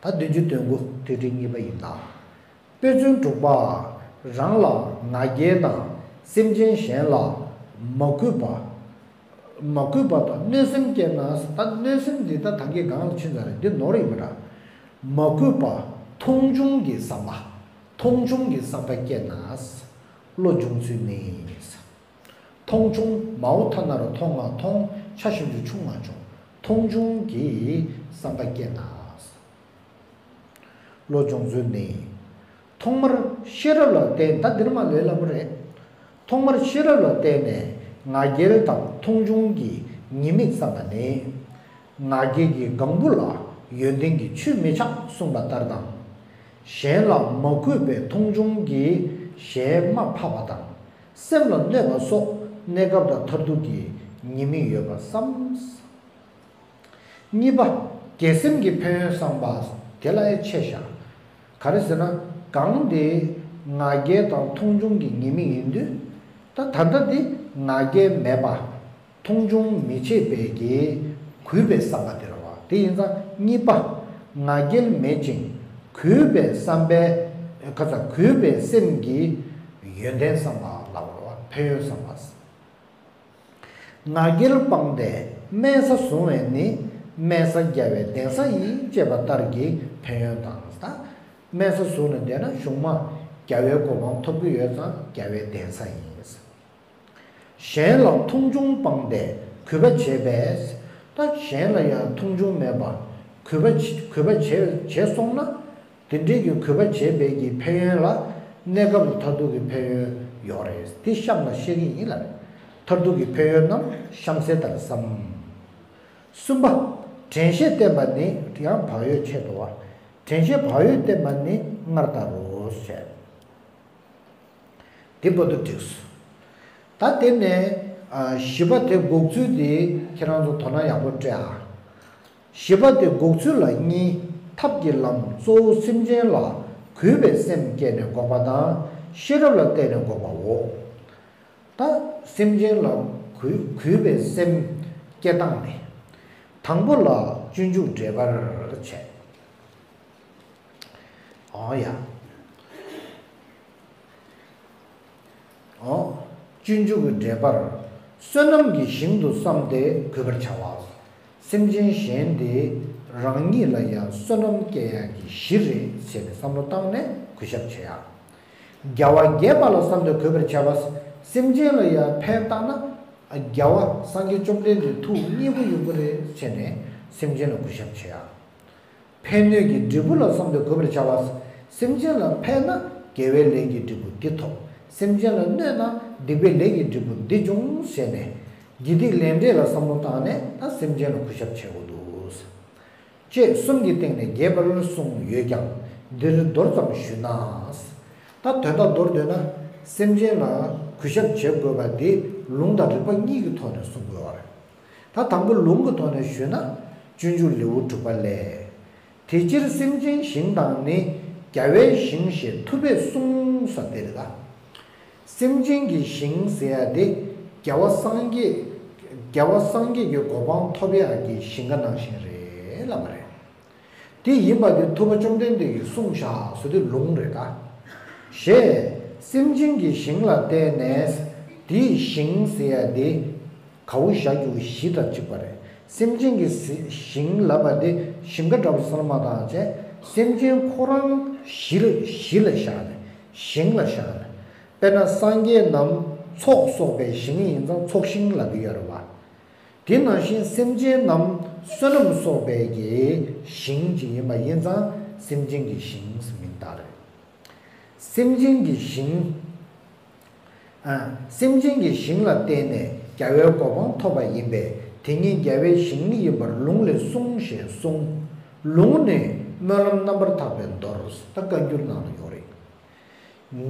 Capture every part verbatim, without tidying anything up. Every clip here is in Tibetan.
ད་བདུན་ཅུ་དོན་དགུ། ཐིག་ཕྲེང་གཉིས་པ་ཡིན་ད། དཔེ་མཚོན་དྲུག་པ། རང་ལ་ང་རྒྱལ་དང་སེམས་ཅན་གཞན་ལ་མ་གུས་པ། མ་གུས་པ་དང་གནོད་སེམས་སྐྱེས་ན། ད་གནོད་སེམས་འདི་ད་ད་གིན་སྒང་ལ་ཕྱིན་ཚར་རེད། འདི་ནོར་ཡིན་པ་འདྲ། མ་གུས་པ། མཐོང་ཆུང་གི་བསམ་པ། མཐོང་ཆུང་གི་བསམ་པ་སྐྱེས་ན། བློ་འབྱུང་ཚུལ་ནི། མཐོང་ཆུང་། མའོ་ཐ་ན་རོ་མཐོང་ང་མཐོང་། ཆ་ཞིམ་ཆུ་ཆུང་ང་ཆུང་། མཐོང་ཆུང་གི་བསམ་པ་སྐྱེས་ན། བློ་སྦྱོང་ཚུལ་ནི། ཐོག་མར་ཤེས་རབ་ལ་བརྟེན། ད་འདིར་མ་ལོས་ལབ་པ་རེད། ཐོག་མར་ཤེས་རབ་ལ་བརྟེན་ནས་ང་རྒྱལ་དང་མཐོང་ཆུང་གི་ཉེས་དམིགས་བསམ་པ་ནི། ང་རྒྱལ་གྱི་ལྒང་བུ་ལ་ཡོན་ཏན་གྱི་ཆུས་མི་ཆགས་གསུངས་པ་ལྟར་དང་། གཞན་ལ་མ་གུས་པའི་མཐོང་ཆུང་གིས་གཞན་དམའ་ཕབ་པ་དང་། སེམས་ལ་གནོད་པ་སོགས་གནས་སྐབས་དང་མཐར་ཐུག་གི་ཉེས་དམིགས་ཡོད་པར་བསམ། གཉིས་པ། དགེ་སེམས་ཀྱི་ཕན་ཡོན་བསམ་པ་དེ་ལ་ཡང་ཆེ་བཞག་ག་རེ་ཟེར་ན། གང་དེ་ང་རྒྱལ་དང་མཐོང་ཆུང་གི་ཉེས་དམིགས་ཡིན་དུས། ད་ད་ལྟ་འདི་ང་རྒྱལ་མེད་པ། མཐོང་ཆུང་མི་བྱེད་པའི་གི་གུས་པའི་བསམ་པ་དེ་རེད་བ། དེ་ཡིན་ཙང་གཉིས་པ། ང་རྒྱལ་མེད་ཅིང་གུས་པའི་བསམ་པའི། ཁ་ཚ་གུས་པའི་སེམས་ཀྱི་ཡོན་ཏན་བསམ་པ་ལབ་རེད་བ། ཕན་ཡོན་བསམ་པ། ང་རྒྱལ་སྤངས་ཏེ་དམན་ས་བཟུང་བས་ནི། དམན་ས་རྒྱལ་བའི་གདན་ས་ཡིན། ཅེས་པ་ལྟར་གྱི་ཕན་ཡོན་དང་། ད་དམན་ས་བཟུང་ནས་བསྡད་ན་གཞུང་མ་རྒྱལ་བའི་གོ་འཕང་ཐོབ་ཀྱི་ཡོད་ཙང་རྒྱལ་བའི་གདན་ས་ཡིན། གཞན་ལ་མཐོང་ཆུང་སྤངས་ཏེ་གུས་པ་བྱེད་པས། ད་གཞན་ལ་ཡང་མཐོང་ཆུང་མེད་པ་གུས་པ་བྱེད། གུས་པ་བྱེད་བྱས་སོང་ན། དེ་འདྲའི་གི་གུས་པ་བྱེད་པའི་གི་ཕན་ཡོན་ལ་གནས་སྐབས་ལ་མཐར་ཐུག་གི་ཕན་ཡོན་ཡོད་རེད། དེ་གཤམ་ལ་བཤད་ཀྱི་ཡིན་ལ། མཐར་ཐུག་གི་ཕན་ཡོན་རྣམས་གཤམ་གསལ་ལྟར་བསམ། གསུམ་པ། དྲན་ཤེས་བསྟེན་པ་ནི། ཡང་བག་ཡོད་ཆེད་དུ་བ། དྲན་ཤེས་བག་ཡོད་བསྟེན་པ་ནི་སྔར་ལྟར་རོ་ཞེས། དེ་བར་དུ་འགྲིགས་སོ། ད་དེ་ནས་ཨ། བཞི་པ་དེ་འགོག་ཚུལ་དེ་ཁྱེད་རང་ཚོ་དོ་སྣང་ཡག་པོ་སྤྲད་ཨ། བཞི་པ་དེ་འགོག་ཚུལ་ལ་གཉིས། ཐབས་ཀྱི་ལམ་གཙོ་བོ་སེམས་ཅན་ལ་གུས་པའི་སེམས་བསྐྱེད་ནས་འགོག་པ་དང་། ཤེས་རབ་ལ་བརྟེན་ནས་འགོག་པའོ། ད་སེམས་ཅན་ལ་གུས་གུས་པའི་སེམས་བསྐྱེད་སྟངས་ནི། དང་པོ་ལ་སྤྱོད་འཇུག་འགྲེལ་པར་བྱས། ཨོ་ཡ། ཨོ། སྤྱོད་འཇུག་གི་འགྲེལ་པར། བསོད་ནམས་ཀྱི་ཞིང་དུ་བསམས་ཏེ་གུས་པར་བྱ་བ། སེམས་ཅན་གཞན་དེ་རང་ཉིད་ལ་ཡང་བསོད་ནམས་སྐྱེ་ཡག་གི་གཞི་རེད་ཟེར་ནས་བསམ་བློ་བཏང་ནས་གུས་ཞབས་བྱེད་ཡག་རྒྱལ་བ་དགྱེས་པ་ལ་བསམས་ཏེ་གུས་པར་བྱ་བ། སེམས་ཅན་ལ་ཡང་ཕན་བཏགས་ན། རྒྱལ་བ་སངས་རྒྱས་བཅོམ་ལྡན་འདས་ཐུགས་མཉེས་པོ་ཡོང་གི་རེད་ཟེར་ནས་སེམས་ཅན་ལ་གུས་ཞབས་བྱེད་ཡག་ཕན་གནོད་ཀྱི་འབྲས་བུ་ལ་བསམས་ཏེ་གུས་པར་བྱ་བ། སེམས་ཅན་ལ་ཕན་ན་དགེ་བའི་ལས་ཀྱི་འབྲས་བུ་འདི་ཐོབ། སེམས་ཅན་ལ་གནོད་ན་སྡིག་པའི་ལས་ཀྱི་འབྲས་བུ་འདི་འབྱུང་ཟེར་ནས། དགེ་སྡིག་ལས་འབྲས་ལ་བསམ་བློ་བཏང་ནས་ད་སེམས་ཅན་ལ་གུས་ཞབས་བྱེད་དགོས་འདུག་ཅེས་གསུམ་གྱི་སྟེང་ནས་རྒྱས་པར་གསུངས་ཡོད་ཀྱང་འདིར་མདོར་ཙམ་ཞུས་ན། ད་དོན་དག་མདོར་བསྡུས་ན། སེམས་ཅན་ལ་གུས་ཞབས་བྱེད་དགོས་པ་དེ་ལུང་དང་རིགས་པ་གཉིས་ཀྱི་ཐོག་ནས་གསུང་དགོས་པ་རེད། ད་དང་པོ་ལུང་གི་ཐོག་ནས་ཞུས་ན། སྤྱོད་འཇུག་ལེའུ་དྲུག་པ་ལས། དེ་ཕྱིར་སེམས་ཅན་ཞིང་དང་ནི། རྒྱལ་བའི་ཞིང་ཞེས་ཐུབ་པས་གསུངས་ས་དེ་རེད་ད། སེམས་ཅན་གྱི་ཞིང་ཟེར་ཡ་དེ། རྒྱལ་བ་སངས་རྒྱས། རྒྱལ་བ་སངས་རྒྱས་ཀྱི་གོ་འཕང་ཐོབ་ཡག་གི་ཞིང་ཁ་ནང་བཞིན་རེད་ལབ་པ་རེད། དེ་ཡིན་པ་དེ་ཐུབ་པ་བཅོམ་ལྡན་འདས་ཀྱིས་གསུངས་བཞག་ཟེར་དུས་ལུང་རེད་ད། ཞེས་སེམས་ཅན་གྱི་ཞིང་ལ་བརྟེན་ནས། དེའི་ཞིང་ཟེར་ཡ་དེ། གའུ་བཞག་རྒྱུ་གཞི་དང་གཅིག་པ་རེད། སེམས་ཅན་གྱི་ཞིང་ལབ་པ་དེ་ཞིང་ཁ་འདྲ་པོ་བསམ་བློ་མ་བཏང་བྱས། སེམས་ཅན་ཁོ་རང་གཞི་ལ་གཞི་ལ་བཞག་ནས་ཞིང་ལ་བཞག་ནས། དཔེར་ན་སངས་རྒྱས་རྣམས་ཚོགས་གསོག་པའི་ཞིང་ཡིན་ཙང་ཚོགས་ཞིང་ལབ་ཀྱི་ཡོད་རེད་བ། དེ་ནང་བཞིན་སེམས་ཅན་རྣམས་བསོད་ནམས་གསོག་པའི་གི་ཞིང་ཅིག་ཡིན་པ་ཡིན་ཙང་སེམས་ཅན་གྱི་ཞིང་ཟེར་མིང་བཏགས་རེད། སེམས་ཅན་གྱི་ཞིང་། ཨ། སེམས་ཅན་གྱི་ཞིང་ལ་བརྟེན་ནས་རྒྱལ་བའི་གོ་འཕང་ཐོབ་པ་ཡིན་པས་དེ་ཉིད་རྒྱལ་བའི་ཞིང་ཡིན་པར་ལུང་ལས་གསུངས་ཞེས་གསུངས། ལུང་ནི་སྨོན་ལམ་རྣམ་པར་དག་པའི་མདོར། ད་བཀའ་འགྱུར་ནང་ལ་ཡོད་རེད།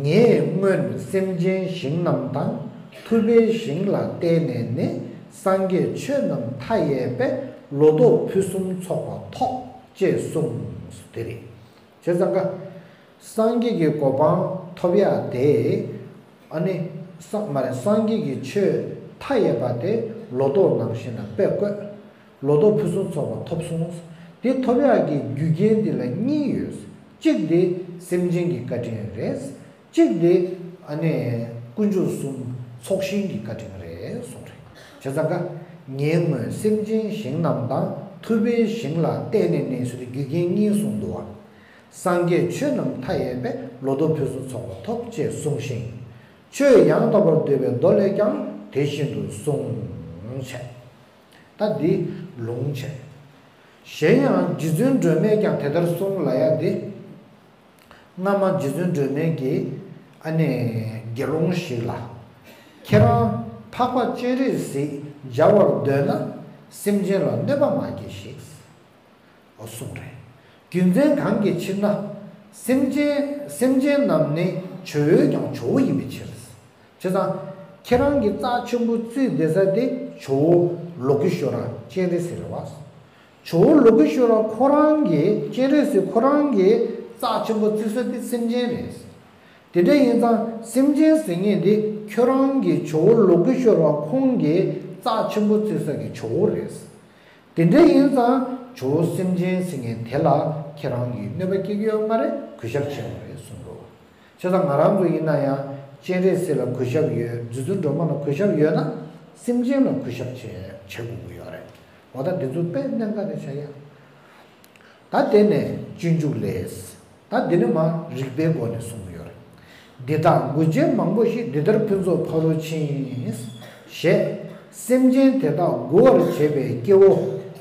ངས་སྔོན་སེམས་ཅན་ཞིང་རྣམས་དང་། ཐུབ་པའི་ཞིང་ལ་བརྟེན་ནས་ནི། སངས་རྒྱས་ཆོས་རྣམས་མཐའ་ཡས་པའི། ལོ་ཏོག་ཕུན་སུམ་ཚོགས་པ་ཐོབ། ཅེས་གསུངས། དེ་རེད། བྱས་ཙང་ཀ། སངས་རྒྱས་ཀྱི་གོ་འཕང་ཐོབ་ཡག་དེ། ཨ་ནི། སངས་མ་རེད། སངས་རྒྱས་ཀྱི་ཆོས་མཐའ་ཡས་པ་དེ་ལོ་ཏོག་ནང་བཞིན་ལ་དཔེ་བཀོད། ལོ་ཏོག་ཕུན་སུམ་ཚོགས་པ་ཐོབ་སོང་། དེ་ཐོབ་ཡག་གི་རྒྱུ་རྐྱེན་དེ་ལ་གཉིས་ཡོད། གཅིག་དེ་སེམས་ཅན་གྱི་བཀའ་དྲིན་རེད། གཅིག་དེ་ཨ་ནི་དཀོན་མཆོག་གསུམ་ཚོགས་ཞིང་གི་བཀའ་དྲིན་རེད་གསུངས་རེད། བྱས་ཙང་ཀ་ངའི་སྔོན་སེམས་ཅན་ཞིང་རྣམས་དང་། ཐུབ་པའི་ཞིང་ལ་བརྟེན་ནས་ནི་ཟེར་ཏེ་རྒྱུ་རྐྱེན་གཉིས་གསུངས་འདུག་བ། སངས་རྒྱས་ཆོས་རྣམས་མཐའ་ཡས་པའི། ལོ་ཏོག་ཕུན་སུམ་ཚོགས་པ་ཐོབ་ཅེས་གསུངས་ཤིང་། ཆོས་ཡང་དག་པར་འདོད་པའི་མདོ་ལས་ཀྱང་དེ་བཞིན་དུ་གསུངས་བྱས། ད་འདི་ལུང་བྱས། གཞན་ཡང་རྗེ་བཙུན་སྒྲོལ་མས་ཀྱང་དེ་ལྟར་གསུངས་ལབ་ཡ་འདི། སྔ་མ་རྗེ་བཙུན་སྒྲོལ་མའི་གི་ཨ་ནི་དགེ་སློང་ཞིག་ལ། ཁྱེད་རང་འཕགས་པ་སྤྱན་རས་གཟིགས་མཇལ་བར་འདོད་ན། སེམས་ཅན་ལ་གནོད་པ་མ་བགྱིད་ཞིག་གསུངས་རེད། རྒྱུ་མཚན་གང་གི་ཕྱིར་ན། སེམས་ཅན་སེམས་ཅན་རྣམས་ནི་ཇོ་བོས་ཀྱང་ཇོ་བོ་ཡིན་པའི་ཕྱིར། བྱས་ཙང་། ཁྱེད་རང་གི་རྩ་ཆེན་པོ་བརྩིས་བསྡད་ས་དེ་ཇོ་བོ་ལོ་ཀེ་ཤྭ་ར་སྤྱན་རས་གཟིགས་རེད་བ། ཇོ་བོ་ལོ་ཀེ་ཤྭ་ར་ཁོ་རང་གི་སྤྱན་རས་གཟིགས་ཁོ་རང་གི་རྩ་ཆེན་པོ་བརྩི་ས་དེ་སེམས་ཅན་རེད། དེ་འདྲ་ཡིན་ཙང་སེམས་ཅན་ཟེར་མཁན་དེ་ཁྱོད་རང་གི་ཇོ་བོ་ལོ་ཀེ་ཤྭ་ར་ཁོང་གི་རྩ་ཆེན་པོ་བརྩི་ས་གི་ཇོ་བོ་རེད། དེ་འདྲ་ཡིན་ཙང་ཇོ་བོ་སེམས་ཅན་ཟེར་མཁན་དེ་ལ་ཁྱེད་རང་གིས་གནོད་པ་སྐྱེལ་གྱི་ཡོད་མ་རེད། གུས་ཞབས་བྱེད་དགོས་རེད་གསུངས་འདུག། བྱས་ཙང་ང་རང་ཚོ་ཡིན་ན་ཡང་སྤྱན་རས་གཟིགས་ལ་གུས་ཞབས་ཡོད། རྗེ་བཙུན་སྒྲོལ་མ་ལ་གུས་ཞབས་ཡོད་ན། སེམས་ཅན་ལ་གུས་ཞབས་བྱེད་བྱེད་དགོས་ཀྱི་ཡོད་རེད། འོ་ད་འདི་ཚོ་དཔེ་གནད་འགག་རེད་བྱ་ཡ། ད་དེ་ནས་སྤྱོད་འཇུག་ལས། ད་འདི་ནི་མ་རིགས་པའི་སྒོ་ནས་གསུངས་ཡོད་རེད། འདི་དག་མགུ་བྱས་མང་པོ་ཞིག་འདི་ལྟར་ཕུན་ཚོགས་ཕ་རོལ་ཕྱིན། ཞེས་སེམས་ཅན་དེ་དག་མགུ་བར་བྱེད་པའི་སྐྱེ་བོ་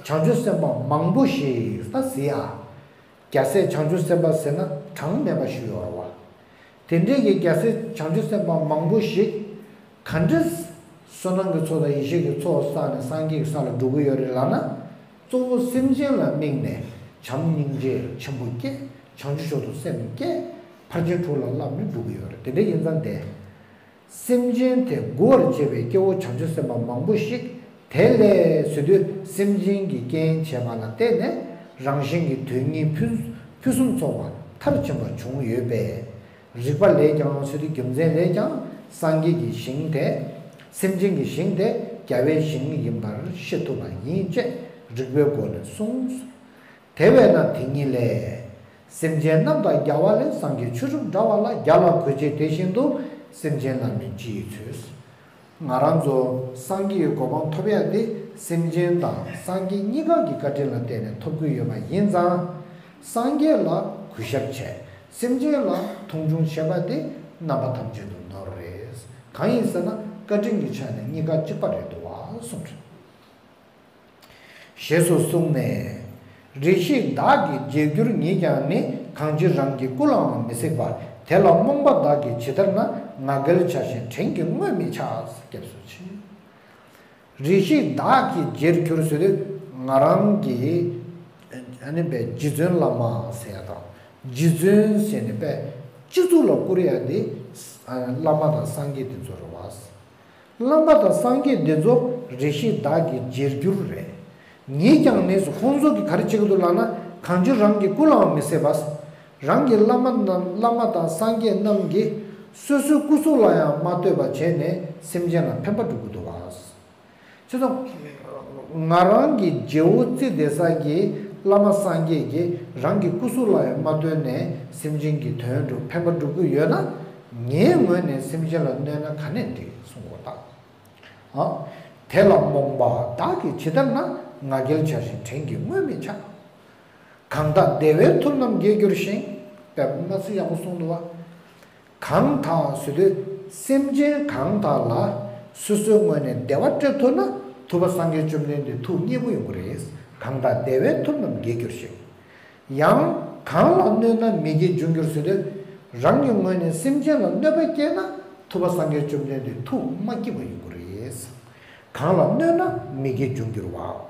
བྱང་ཆུབ་སེམས་དཔའ་མང་པོ་ཞིག་ད་ཟེར་ཡ། རྒྱལ་སྲས་བྱང་ཆུབ་སེམས་དཔའ་ཟེར་ན་གྲངས་མེད་པ་ཞིག་ཡོད་རེད་བ། དེ་འདྲའི་གི་རྒྱལ་སྲས་བྱང་ཆུབ་སེམས་དཔའ་མང་པོ་ཞིག་ག་འདྲས་བསོད་ནམས་ཀྱི་ཚོགས་དང་ཡེ་ཤེས་ཀྱི་ཚོགས་བསགས་ནས་སངས་རྒྱས་ཀྱི་ས་ལ་འགྲོ་གི་ཡོད་རེད་ལབ་ན། གཙོ་བོ་སེམས་ཅན་ལ་དམིགས་ནས་བྱམས་སྙིང་རྗེ་ཆེན་པོ་སྐྱེས། བྱང་ཆུབ་མཆོག་ཏུ་སེམས་བསྐྱེད། ཕར་ཕྱིན་དྲུག་ལ་བསླབ་ནས་འགྲོ་གི་ཡོད་རེད། དེ་འདྲ་ཡིན་ཙང་དེ། སེམས་ཅན་དེ་མགུ་བར་བྱེད་པའི་སྐྱེ་བོ་བྱང་ཆུབ་སེམས་དཔའ་མང་པོ་ཞིག་དེ་ལས་ཟེར་དུས་སེམས་ཅན་གྱི་རྐྱེན་བྱས་པ་ལ་བརྟེན་ནས་རང་གཞན་གྱི་དོན་གཉིས་ཕུན་ཕུན་སུམ་ཚོགས་པ་མཐར་ཕྱིན་པ་བྱུང་ཡོད་པས། རིགས་པ་ལས་ཀྱང་ཟེར་དུས་རྒྱུ་མཚན་ལས་ཀྱང་སངས་རྒྱས་ཀྱི་ཞིང་དེ། སེམས་ཅན་གྱི་ཞིང་དེ་རྒྱལ་བའི་ཞིང་ཡིན་པར་ཤེས་ཐུབ་པ་ཡིན་ཅེས་རིགས་པའི་སྒོ་ནས་གསུངས། དེ་བས་ན་དེ་ཉིད་ལས། སེམས་ཅན་རྣམས་དང་རྒྱལ་བ་ལས། སངས་རྒྱས་ཆོས་དྲུག་འདྲ་བ་ལ། རྒྱལ་ལ་གུས་བྱེད་དེ་བཞིན་དུ། སེམས་ཅན་རྣམས་ནི་སྤྱི་ཡི་ཚུལ། ང་རང་ཚོ་སངས་རྒྱས་ཀྱི་གོ་འཕང་ཐོབ་ཡ་དེ་སེམས་ཅན་དང་སངས་རྒྱས་གཉིས་ཀ་གི་བཀའ་དྲིན་ལ་བརྟེན་ནས་ཐོབ་ཀྱི་ཡོད་པ་ཡིན་ཙང་། སངས་རྒྱས་ལ་གུས་ཞབས་བྱས། སེམས་ཅན་ལ་མཐོང་ཆུང་བྱས་པ་དེ་རྣམ་པ་ཐམས་ཅད་དུ་ནོར་རེད། གང་ཡིན་ཟེར་ན་བཀའ་དྲིན་གྱི་ཆ་ནས་གཉིས་ཀ་གཅིག་པ་རེད་འདུག་བ་གསུངས་རེད། ཞེས་སུ་གསུངས་ནས། རེ་ཞིག་བདག་གི་རྗེར་གྱུར་ཉིད་ཀྱང་ནི། གང་ཕྱིར་རང་གི་སྐུ་ལའང་མི་གཟིགས་པ། དེ་ལ་རྨོངས་པ་བདག་གིས་ཇི་ལྟར་ན། ང་རྒྱལ་ཆགས་ཤིང་བྲན་གྱིས་བསྔོས་མི་བྱ། སྐྱབས་སུ་མཆི། རེ་ཞིག་བདག་གི་རྗེར་གྱུར་ཟེར་དུས་ང་རང་གི་ཨ་ནི་པའི་རྗེ་བཙུན་བླ་མ་ཟེར་ཡ་དང་། རྗེ་བཙུན་ཟེར་ནས་པའི་སྤྱི་གཙུག་ལ་བཀུར་ཡ་དེ་བླ་མ་དང་སངས་རྒྱས་དེ་ཚོ་རེད་བ། བླ་མ་དང་སངས་རྒྱས་འདི་ཚོ་རེ་ཞིག་བདག་གི་རྗེར་གྱུར་རེད། ངེད་ཀྱང་ནི་ཁོང་ཚོ་གིས་ག་རེ་བྱེད་ཀྱི་འདུག་ལབ་ན། གང་ཕྱིར་རང་གི་སྐུ་ལའང་མི་གཟིགས་པ། རང་གི་བླ་མ་རྣམས་བླ་མ་དང་སངས་རྒྱས་རྣམས་ཀྱིས་སོ་སོའི་སྐུ་གཟུགས་ལ་ཡང་མ་ལྟོས་པ་བྱས་ནས་སེམས་ཅན་ལ་ཕན་པ་སྒྲུབ་ཀྱི་འདུག་བ། བྱས་ཙང་། ང་རང་གི་རྗེ་བོ་བརྩི་བསྡད་ས་གི་བླ་མ་སངས་རྒྱས་ཀྱིས་རང་གི་སྐུ་གཟུགས་ལ་ཡང་མ་ལྟོས་ནས་སེམས་ཅན་གྱི་དོན་སྒྲུབ་ཕན་པ་སྒྲུབ་ཀྱི་ཡོད་ན། ངའི་ངོས་ནས་སེམས་ཅན་ལ་གནོད་ན་ག་ནས་འགྲིག་གསུངས་པ་དང་། ཨ། དེ་ལ་རྨོངས་པ་བདག་གིས་ཇི་ལྟར་ན། ང་རྒྱལ་ཆགས་ཤིང་བྲན་གྱིས་བསྔོས་མི་བྱ། གང་དག་བདེ་བས་ཐུབ་རྣམས་དགྱེས་གྱུར་ཞིང་། དཔེ་མ་སྲིད་ཡག་པོ་གསུངས་འདུག་བ། གང་དག་ཟེར་དུས་སེམས་ཅན་གང་དག་ལ་སོ་སོའི་ངོས་ནས་བདེ་བ་སྤྲད་ཐུབ་ན་ཐུབ་པ་སངས་རྒྱས་བཅོམ་ལྡན་འདས་ཐུགས་མཉེས་པོ་ཡོང་གི་རེད། གང་དག་བདེ་བས་ཐུབ་རྣམས་དགྱེས་གྱུར་ཞིང་། ཡང་གང་ལ་གནོད་ན་མི་དགྱེས་འབྱུང་འགྱུར་ཟེར་དུས་རང་གི་ངོས་ནས་སེམས་ཅན་ལ་གནོད་པ་སྐྱེལ་ན་ཐུབ་པ་སངས་རྒྱས་བཅོམ་ལྡན་འདས་ཐུགས་མ་སྐྱིད་པ་ཡོང་གི་རེད། གང་ལ་གནོད་ན་མི་དགྱེས་འབྱུང་འགྱུར་བ།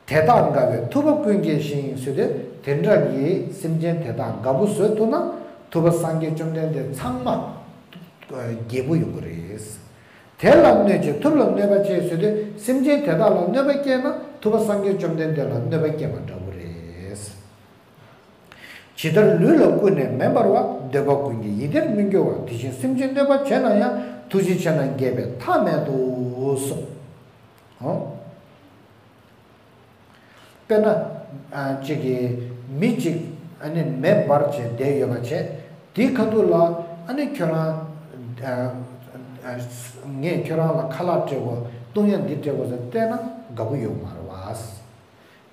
དེ་དག་དགའ་བས་ཐུབ་པ་ཀུན་དགྱེས་ཤིང་ཟེར་དུས་དེ་འདྲ་གི་སེམས་ཅན་དེ་དག་དགའ་པོ་བཟོ་ཐུབ་ན་ཐུབ་པ་སངས་རྒྱས་བཅོམ་ལྡན་འདས་ཚང་མ་དགྱེས་པོ་ཡོང་གི་རེད། དེ་ལ་གནོད་ཅིང་ཐུབ་ལ་གནོད་པ་སྐྱེལ་ཟེར་དུས་སེམས་ཅན་དེ་དག་ལ་གནོད་པ་སྐྱེལ་ན་ཐུབ་པ་སངས་རྒྱས་བཅོམ་ལྡན་འདས་ལ་གནོད་པ་སྐྱེལ་བ་འདྲ་བོ་རེད། ཇི་ལྟར་ལུས་ལ་ཀུན་ནས་མེ་འབར་བ། འདོད་པ་ཀུན་གྱི་ཡིད་བདེར་མི་འགྱུར་བ། དེ་བཞིན་སེམས་ཅན་གནོད་པ་བྱས་ན་ཡང་། ཐུགས་རྗེ་ཆེ་ན་འགྱེད་པས་མཐའ་མེད་དོ་གསུངས། ཨོ། དཔེར་ན། ཨ་གཅིག་གིས་མི་གཅིག་ཨ་ནི་མེ་འབར་བྱས་བསྡད་ཡོད་པ་བྱས། དེའི་ཁ་ཐུག་ལ་ཨ་ནི་ཁྱོད་རང་ཨ་ཨ་ངས་ཁྱོད་རང་ལ་ཁ་ལག་སྤྲད་དགོས། བཏུང་ཡག་འདི་སྤྲད་དགོས་ཟེར་བལྟས་ན་དགའ་པོ་ཡོད་མ་རེད་བ།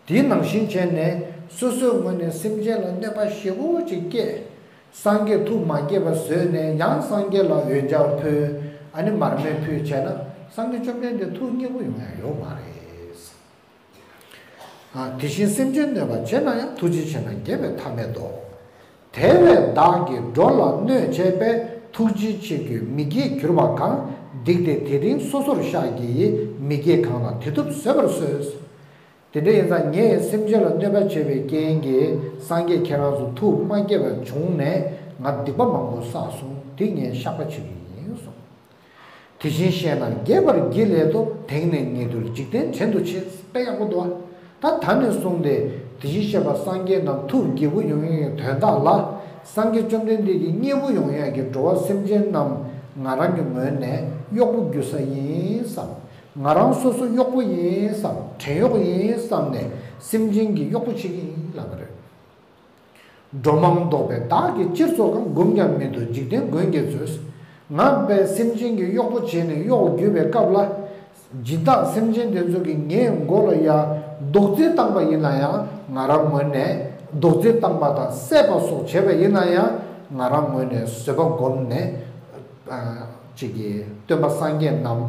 དེའི་ནང་བཞིན་བྱས་ནས་སོ་སོའི་ངོས་ནས་སེམས་ཅན་ལ་གནོད་པ་ཞེ་པོ་ཅིག་བསྐྱལ། སངས་རྒྱས་ཐུགས་མ་དགྱེས་པ་བཟོས་ནས་ཡང་སངས་རྒྱས་ལ་འོན་ཆགས་ཕུལ། ཨ་ནི་མར་མེ་ཕུལ་བྱས་ན་སངས་རྒྱས་བཅོམ་ལྡན་འདས་ཐུགས་མཉེས་པོ་ཡོང་ཡག་ཡོད་མ་རེད། ཨ་དེ་བཞིན་སེམས་ཅན་གནོད་པ་བྱེད་ན་ཡང་ཐུགས་རྗེ་ཆེ་ན་དགྱེས་པའི་མཐའ་མེད་དོ། དེ་བས་བདག་གིས་འགྲོ་ལ་གནོད་བྱས་པས། ཐུགས་རྗེ་ཆེ་གྱུར་མི་དགྱེས་གྱུར་པ་གང་། སྡིག་དེ་དེ་རིང་སོ་སོར་བཤགས་ཀྱིས། མི་དགྱེས་གང་ལ་དེ་ཐུབ་བཟོད་པར་གསོལ། དེ་འདྲ་ཡིན་ཙང་ངས་སེམས་ཅན་ལ་གནོད་པ་བྱས་པའི་རྐྱེན་གྱིས་སངས་རྒྱས་ཁྱེད་རང་ཚོ་ཐུགས་མ་དགྱེས་པ་བྱུང་ནས་ང་སྡིག་པ་མང་པོ་བསགས་སོང་། དེ་ངས་བཤགས་པ་བྱེད་ཀྱི་ཡིན་གསུངས། དེ་བཞིན་གཤེགས་རྣམས་དགྱེས་པར་བགྱི་སླད་དུ། དེང་ནས་ཉིད་དུ་འཇིག་རྟེན་བྲན་དུ་ཆས། དཔེ་ཡག་པོ་འདུག་ཨ། ད་ད་ནས་བཟུང་སྟེ་དེ་བཞིན་གཤེགས་པ་སངས་རྒྱས་རྣམས་ཐུགས་དགྱེས་པོ་ཡོང་ཡག་གི་དོན་དག་ལ། སངས་རྒྱས་བཅོམ་ལྡན་འདས་ཀྱི་མཉེས་པོ་ཡོང་ཡག་གི་འགྲོ་བ་སེམས་ཅན་རྣམས་ང་རང་གི་ངོས་ནས་གཡོག་པོ་རྒྱུག་ས་ཡིན་བསམ། ང་རང་སོ་སོ་གཡོག་པོ་ཡིན་བསམ། བྲན་གཡོག་ཡིན་བསམ་ནས་སེམས་ཅན་གྱི་གཡོག་པོ་བྱེད་ཀྱི་ཡིན་ལབ་པ་རེད། འགྲོ་མང་བཟློག་པས་བདག་གིས་སྤྱིར་ཚོགས་གང་། བསྒོམས་ཀྱང་མི་འདོར་འཇིག་རྟེན་མགོན་རྒྱལ་མཛོད། ང་བས་སེམས་ཅན་གྱི་གཡོག་པོ་བྱས་ནས་གཡོག་རྒྱུག་པའི་སྐབས་ལ། སྦྱིན་བདག་སེམས་ཅན་དེ་ཚོ་གིས་ངའི་མགོ་ལ་ཡ་རྡོག་རྫིས་བཏང་པ་ཡིན་ན་ཡང་ང་རང་ངོས་ནས། རྡོག་རྫིས་བཏང་པ་དང་བསད་པ་སོགས་བྱས་པ་ཡིན་ན་ཡང་ང་རང་ངོས་ནས་བཟོད་པ་བསྒོམས་ནས། ཨ་ཅིག་གིས་སྟོན་པ་སངས་རྒྱས་རྣམས་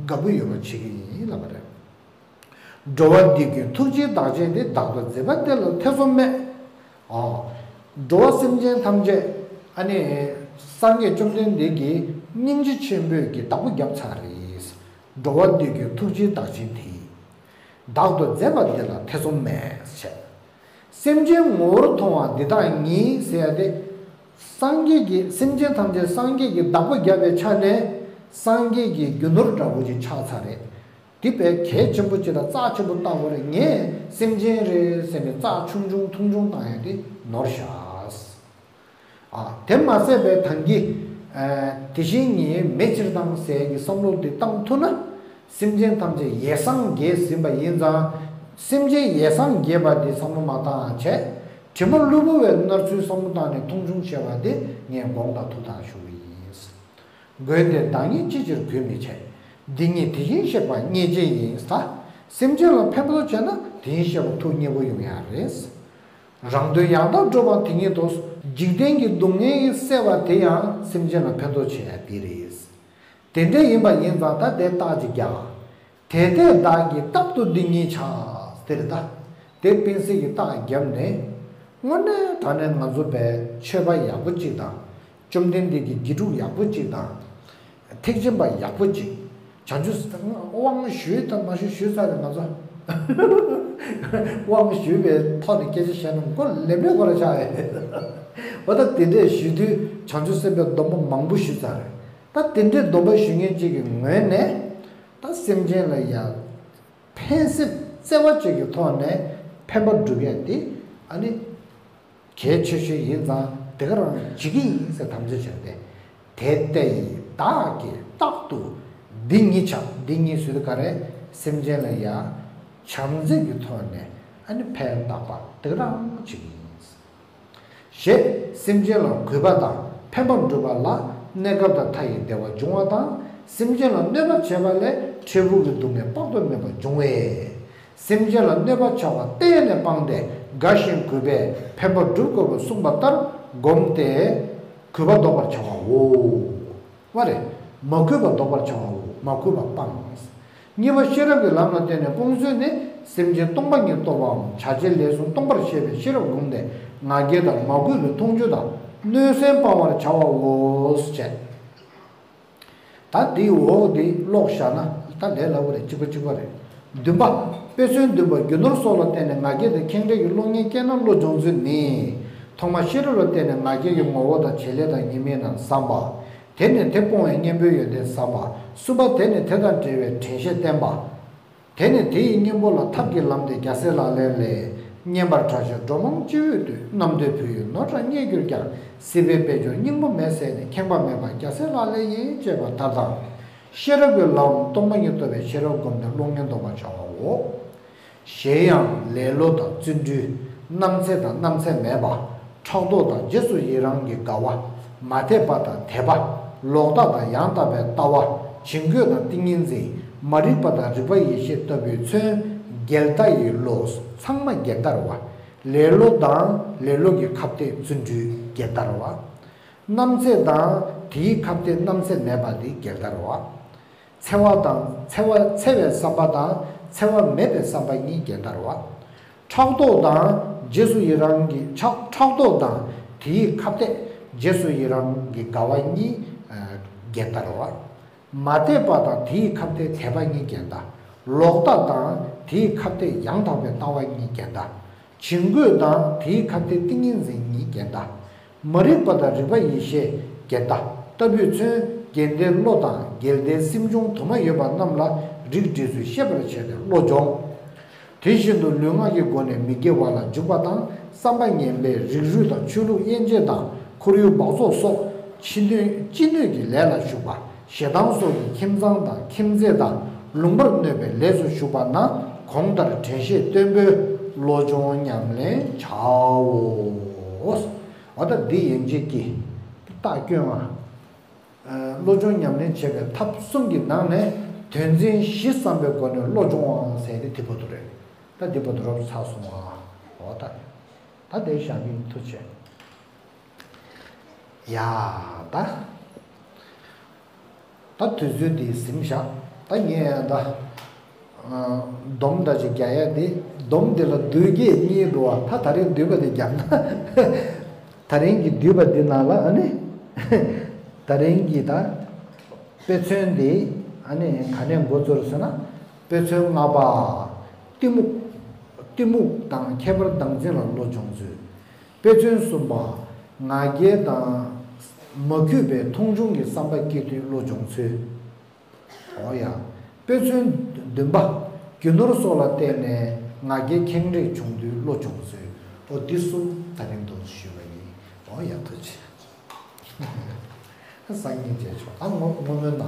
དགའ་པོ་ཡོད་པ་བྱེད་ཀྱི་ཡིན་ལབ་པ་རེད། འགྲོ་བ་འདི་ཀུན་ཐུགས་རྗེའི་བདག་ཅན་ཏེ། བདག་ཏུ་མཛད་པ་དེ་ལ་ཐེ་ཚོམ་མེད། ཨ། འགྲོ་བ་སེམས་ཅན་ཐམས་ཅད་ཨ་ནི་སངས་རྒྱས་བཅོམ་ལྡན་འདས་ཀྱི་སྙིང་རྗེ་ཆེན་པོས་ཀྱི་བདག་པོ་བརྒྱབ་ཚར་རེད། འགྲོ་བ་འདི་ཀུན་ཐུགས་རྗེའི་བདག་ཅན་ཏེ། བདག་ཏུ་མཛད་པ་དེ་ལ་ཐེ་ཚོམ་མེད་ཟེར། སེམས་ཅན་ངོ་བོར་མཐོང་བ་འདི་དག་ཉིད་ཟེར་ཡ་དེ། སངས་རྒྱས་ཀྱི་སེམས་ཅན་ཐམས་ཅད་སངས་རྒྱས་ཀྱི་བདག་པོ་བརྒྱབ་པའི་ཆ་ནས་སངས་རྒྱས་ཀྱི་རྒྱུ་ནོར་འདྲ་བོ་ཅིག་ཆགས་ཚར་རེད། དེ་དཔེ་གལ་ཆེན་པོ་ཅིག་ལ་རྩ་ཆེན་པོ་བཏགས་པ་རེད། ངས་སེམས་ཅན་རེད་ཟེར་ནས་རྩ་ཆུང་ཆུང་ཐུང་ཆུང་བཏང་ཡ་དེ་ནོར་ཤག་ཨ། དེ་མ་ཟད་པའི་ཐང་གི། ཨ། དེ་བཞིན་ཉིད་མེད་ཕྱིར་དང་ཟེར་གྱི་བསམ་བློ་དེ་བཏང་ཐུབ་ན། སེམས་ཅན་ཐམས་ཅད་ཡས་སངས་རྒྱས་ཟིན་པ་ཡིན་ཙང་། སེམས་ཅན་ཡས་སངས་རྒྱས་པ་དེ་བསམ་བློ་མ་བཏང་བྱས། དྲི་མ་ལུ་བུ་བའི་མནར་ཚུལ་བསམ་བློ་བཏང་ནས་མཐོང་ཆུང་བྱས་པ་དེ་ངས་དགོངས་དག་ཐུགས་དག་ཞུ་གི་ཡིན། མགོན་དེས་བདག་ཉིད་ཅི་ཕྱིར་གུས་མི་བྱེད། འདི་ཉིད་དེ་བཞིན་གཤེགས་པ་མཉེས་བྱེད་ཡིན། ད་སེམས་ཅན་ལ་ཕན་ཐོགས་བྱས་ན་དེ་བཞིན་གཤེགས་པ་ཐུགས་མཉེས་པོ་ཡོང་ཡག་རེད། རང་དོན་ཡང་དག་སྒྲུབ་པ་དེ་ཉིད་དོ། འཇིག་རྟེན་གྱི་སྡུག་བསྔལ་གྱིས་བསལ་བ་དེ་ཡང་སེམས་ཅན་ལ་ཕན་ཐོགས་བྱེད་ཡག་དེ་རེད། དེ་འདྲ་ཡིན་པ་ཡིན་ཙང་ད་དེ་རྟགས་ཅིག་རྒྱག་དེ་ལྟས་བདག་གིས་རྟག་ཏུ་འདི་ཉིད་བྱ། དེ་རེད་ད། དེ་དཔེ་སྲིད་ཀྱི་རྟགས་བརྒྱབ་ནས། དངོས་གནས་དྲང་གནས་ང་ཚོ་བས་ཆོས་པ་ཡག་པོ་གཅིག་དང་། བཅོམ་ལྡན་འདས་ཀྱི་དགེ་ཕྲུག་ཡག་པོ་གཅིག་དང་། ཐེག་ཆེན་པ་ཡག་པོ་གཅིག་བྱང་ཆུབ་དབང་ཞུས་དང་མ་ཞུས་ཞུས་ཚར་རེད་ང་ཚོ། དབང་ཞུས་པའི་ཐོག་ནས་སྐད་ཆ་བཤད་ན་མགོ་ལེབ་ལེབ་ཁོ་ར་ཆགས་ཡོད། འོ་ད་དེ་འདྲས་ཞུ་དུས་བྱང་ཆུབ་སེམས་དཔའི་སྡོམ་པ་མང་པོ་ཞུས་ཚར་རེད། ད་དེ་འདྲའི་སྡོམ་པ་ཞུ་མཁན་གཅིག་གི་ངོས་ནས་ད་སེམས་ཅན་ལ་ཡང་ཕན་སེམས་བརྩེ་བ་བཅས་ཀྱི་ཐོག་ནས་ཕན་པ་སྒྲུབ་ཡ་དེ་ཨ་ནི་གལ་ཆེ་ཤོས་ཡིན་ཙང་དེ་ག་རང་བྱེད་ཀྱི་ཡིན་ཟེར་དམ་བཅའ་བྱས་ཏེ། དེ་ལྟ་ཡིས་བདག་གིས་རྟག་ཏུ་འདི་ཉིད་བྱ། འདི་ཉིད་ཟེར་དུས་ག་རེ་སེམས་ཅན་ལ་ཡང་བྱམས་བརྩེ་གི་ཐོག་ནས་ཨ་ནི་ཕན་བཏགས་པ་དེ་ག་རང་བྱེད་ཀྱི་ཡིན། ཞེས་སེམས་ཅན་ལ་གུས་པ་དང་ཕན་པ་སྒྲུབ་པ་ལ་གནས་སྐབས་དང་མཐའ་ཡི་བདེ་བ་འབྱུང་བ་དང་། སེམས་ཅན་ལ་གནོད་པ་བྱེད་པ་ལས་འབྲས་བུ་གི་སྡུག་བསྔལ་དཔག་ཏུ་མེད་པ་འབྱུང་བས། སེམས་ཅན་ལ་གནོད་པ་བྱ་བ་གཏན་ནས་སྤངས་ཏེ་དགའ་ཞིང་གུས་པས་ཕན་པ་སྒྲུབ་དགོས་པར་གསུངས་པ་ལྟར་བསྒོམས་ཏེ་གུས་པ་བཟློག་པར་བྱ་བའོ། བ་རེད། མ་གུས་པ་བཟློག་པར་བྱ་བའོ། མ་གུས་པ་སྤངས། གཉིས་པ་ཤེས་རབ་ཀྱི་ལམ་ལ་བརྟེན་ནས་སྤོང་ཚུལ་ནི། སེམས་ཅན་སྟོང་པ་ཉིད་རྟོགས་པའམ་བྱ་བྱེད་ལས་གསུམ་སྟོང་པར་ཤེས་པའི་ཤེས་རབ་བསྒོམས་ཏེ་ང་རྒྱལ་དང་མ་གུས་པའི་མཐོང་ཆོས་དང་གནོད་སེམས་སྤང་བར་བྱ་བའོ། ཞེས། ད་འདིའི་འོག་འདི་ཀློག་བཞག་ན་ད་ལས་སླ་པོ་རེད། གཅིག་པ་གཅིག་པ་རེད། བདུན་པ། དཔེ་མཚོན་བདུན་པ་རྒྱུ་ནོར་སོགས་ལ་བརྟེན་ནས་ང་རྒྱལ་དང་ཁེངས་དྲེགས་ཀྱི་གློག་བརྙན་སྐྱེས་ན་བློ་སྦྱོང་ཚུལ་ནི། ཐོག་མ་ཤེས་རབ་ལ་བརྟེན་ནས་ང་རྒྱལ་གྱི་ངོ་བོ་དང་བྱེད་ལས་དང་ཉེས་དམིགས་རྣམས་བསམ་པ། དེ་ནས་དེ་སྤོང་བའི་གཉེན་པོའི་ཡོན་ཏན་བསམ་པ། གསུམ་པ་དེ་ནས་དེ་དང་འབྲེལ་བའི་དྲན་ཤེས་བསྟེན་པ། དེ་ནས་དེ་ཡི་གཉེན་པོ་ལ་ཐབས་ཀྱི་ལམ་སྟེ་རྒྱལ་སྲས་ལག་ལེན་ལས། སྙན་པར་གྲགས་ཤིང་འགྲོ་མང་སྤྱི་བོས་བཏུད། རྣམ་ཐོས་བོད་ཡུལ་ནོར་བྲང་རྙེད་གྱུར་ཀྱང་། སྲིད་པའི་དཔལ་འབྱོར་སྙིང་པོ་མེད་ཟད་ནས། ཁེངས་པ་མེད་པར་རྒྱལ་སྲས་ལག་ལེན་ཡིན། ཅེས་པ་ལྟར་དང་། ཤེས་རབ་ཀྱི་ལམ་སྟོང་པ་ཉིད་རྟོགས་པའི་ཤེས་རབ་བསྒོམས་ཏེ་གློག་བརྙན་ལྡོག་པར་བྱ་བའོ། གཞན་ཡང་ལེ་ལོ་དང་བརྩོན་འགྲུས། རྣམ་འཚེ་དང་རྣམ་འཚེ་མེད་པ། ཕྲག་དོག་དང་རྗེས་སུ་ཡི་རང་གི་དགའ་བ། མ་དད་པ་དང་དད་པ། ལོག་ལྟ་དང་ཡང་དག་པའི་ལྟ་བ། བྱིང་རྒོད་དང་ཏིང་ངེ་འཛིན། མ་རིག་པ་དང་རིག་པ་ཡེ་ཤེས་ལྟ་བུས་མཚོན། འགལ་ཟླ་ཡི་བློ། ཚང་མ་འགལ་ཟླར་བ། ལེ་ལོ་དང་ལེ་ལོ་གི་ཁ་གཏད་བརྩོན་འགྲུས་འགལ་ཟླར་བ། རྣམ་འཚེ་དང་དེའི་ཁ་གཏད་རྣམ་འཚེ་མེད་པ་དེ་འགལ་ཟླར་བ། འཚེ་བ་དང་འཚེ་བ་འཚེ་བའི་བསམ་པ་དང་འཚེ་བ་མེད་པའི་བསམ་པ་གཉིས་འགལ་ཟླར་བ། ཕྲག་དོག་དང་རྗེས་སུ་ཡི་རང་གི་ཕྲག་ཕྲག་དོག་དང་དེའི་ཁ་གཏད་རྗེས་སུ་ཡི་རང་གི་དགའ་བ་གཉིས་ཨ་འགལ་ཟླར་བ། མ་དད་པ་དང་དེའི་ཁ་གཏད་དད་པ་གཉིས་འགལ་ཟླ། ལོག་ལྟ་དང་དེའི་ཁ་གཏད་ཡང་དག་པའི་ལྟ་བ་གཉིས་འགལ་ཟླ། བྱིང་རྒོད་དང་དེའི་ཁ་གཏད་ཏིང་ངེ་འཛིན་གཉིས་འགལ་ཟླ། མ་རིག་པ་དང་རིག་པ་ཡེ་ཤེས་འགལ་ཟླ་ལྟ་བུས་མཚོན། འགལ་ཟླའི་བློ་དང་འགལ་ཟླའི་སེམས་བྱུང་དུ་མ་ཡོད་པ་རྣམས་ལ་རིགས་འགྲེ་ཚུལ་ཤེས་པར་བྱས་ཏེ་བློ་སྦྱོང་། དེ་བཞིན་དུ་ལུས་ངག་གི་སྒོ་ནས་མི་དགེ་བ་ལ་འཇུག་པ་དང་བསམ་པ་ངན་པའི་རིགས་རུས་དང་ཆོས་ལུགས་དབྱེ་འབྱེད་དང་ཁོར་ཡུག་འབག་བཙོག་སོགས་ཕྱི་སྣོད་ཅི་སྣོད་ཀྱི་ལས་ལ་ཞུགས་པ། ཞེ་སྡང་སོགས་ཀྱི་ཁྱིམ་ཚང་དང་ཁྱིམ་མཚེས་དང་ལུང་པར་གནོད་པའི་ལས་སུ་ཞུགས་པ་ན་གོང་ལྟར་དྲན་ཤེས་བརྟན་པོས་བློ་སྦྱོང་ཉམས་ལེན་བྱའོ། འོ་ད་འདི་ཡན་ཆད་ཀྱི་རྟགས་སྐྱོན་ང་། བློ་སྦྱོང་ཉམས་ལེན་བྱེད་པའི་ཐབས་གསུམ་གྱི་ནང་ནས་དོན་ཚན་བཞི་བསམ་པའི་སྒོ་ནས་བློ་སྦྱོང་བ་ཟེར་ཏེ་དེ་པོ་དུ་རེད། ད་དེ་པོ་དུ་རོབ་ཚར་སོང་ང་། འོ་ད། ད་དེ་བཞག་གི་ཡིན། ཐུགས་རྗེ་ཆེ། ཡ་ད། ད་དུས་ཚོད་འདི་ཟིན་བཞག་ད་ངས་ད། སྡོམ་ད་ཅིག་རྒྱག་ཡ་དེ་སྡོམ་དེ་ལ་བསྡུས་རྒྱས་གཉིས་འགྲོ་བ། ད་ད་རེས་བསྡུས་པ་དེ་རྒྱབ་ན། ད་རིང་གི་བསྡུས་པ་འདི་ནང་ལ་ཨ་ནི། ད་རིང་གི་ད། དཔེ་མཚོན་འདི་ཨ་ནི་ག་ནས་འགོ་ཚུགས་ཟེར་ན། དཔེ་མཚོན་ལྔ་པ། གཏི་མུག་གཏི་མུག་དང་ཁྱད་པར་བདག་འཛིན་ལ་བློ་སྦྱོང་ཚུལ། དཔེ་མཚོན་གསུམ་པ། ང་རྒྱལ་དང་། མ་གུས་པའི་མཐོང་ཆུང་གི་བསམ་པ་སྐྱེ་དུས་བློ་སྦྱོང་ཚུལ། འོ་ཡ། དཔེ་མཚོན་བདུན་པ། རྒྱུ་ནོར་སོགས་ལ་བརྟེན་ནས་ང་རྒྱལ་ཁེངས་དྲེགས་བྱུང་དུས་བློ་སྦྱོང་ཚུལ། འོ་འདི་གསུམ་ད་རིང་དུ་ཞུས་པ་ཡིན། འོ་ཡ་ཐུགས་རྗེ་ཆེ། སང་ཉིན་མཇལ་ཆོག་ད་ངོ་ངོ་མ་ན།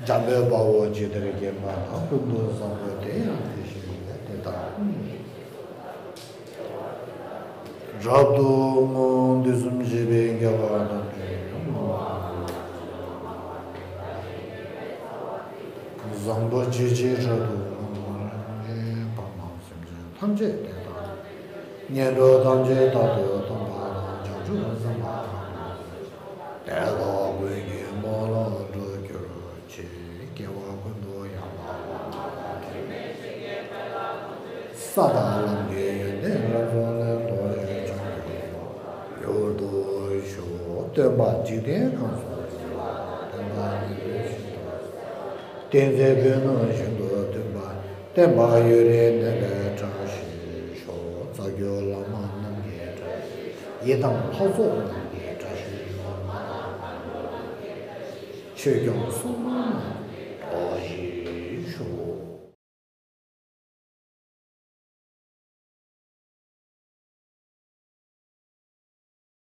འཇམ་དཔལ་དཔའ་བོས་ཇི་ལྟར་མཁྱེན་པ་དང་། ཀུན་ཏུ་བཟང་པོ་དེ་ཡང་དེ་བཞིན་ཏེ། དེ་ལྟར་རབ་ཏུ་བསྔོ། དུས་གསུམ་གཤེགས་པའི་རྒྱལ་བ་དམ་ཆོས་ཀུན། བཟང་པོ་སྤྱོད་ཕྱིར་རབ་ཏུ་བསྔོ། རིན་ཆེན་བར་མ་སེམས་ཅན་ཐམས་ཅད་བདེ་དང་། ངན་འགྲོ་ཐམས་ཅད་རྟག་ཏུ་སྟོངས་པ་དང་། བྱང་ཆུབ་སེམས་དཔའ་ཐམས་ཅད་དེ་དག་ཀུན་གྱི་དམུས་ལོང་འགྲོ་གྱུར་ཅིག་སྐྱེ་བ་ཀུན་ཏུ་ཡང་དག་པར་རྫོགས། ས་དང་ལམ་གྱི་ཡོན་ཏན་རབ་རྫོགས་ནས། མདོ་ལས་བྱང་ཆུབ་ཡུལ་དུ་ཞུགས། སྟོན་པ་འཇིག་རྟེན་ཁམས་སུ་སྐྱེ་བ་དང་། སྟོན་པ་ཉིད་ལུས་ཤིན་ཏུ། བསྟན་འཛིན་པོད་ནི་ཤིན་ཏུ་བསྟུན་པ། བསྟན་པ་ཡུན་རིང་གནས་པའི་བཀྲ་ཤིས་ཤོག་རྩ་བརྒྱུད་བླ་མ་རྣམས་ཀྱི་བཀྲ་ཤིས། ཡི་དམ་ལྷ་ཚོགས་རྣམས་ཀྱི་བཀྲ་ཤིས་ཤོག་མ་དང་ཕ་རོལ་པོ་རྣམས་ཀྱི་བཀྲ་ཤིས། ཆོས་སྐྱོང་སྲུང་མ་རྣམས་ཀྱི་བཀྲ་ཤིས་ཤོག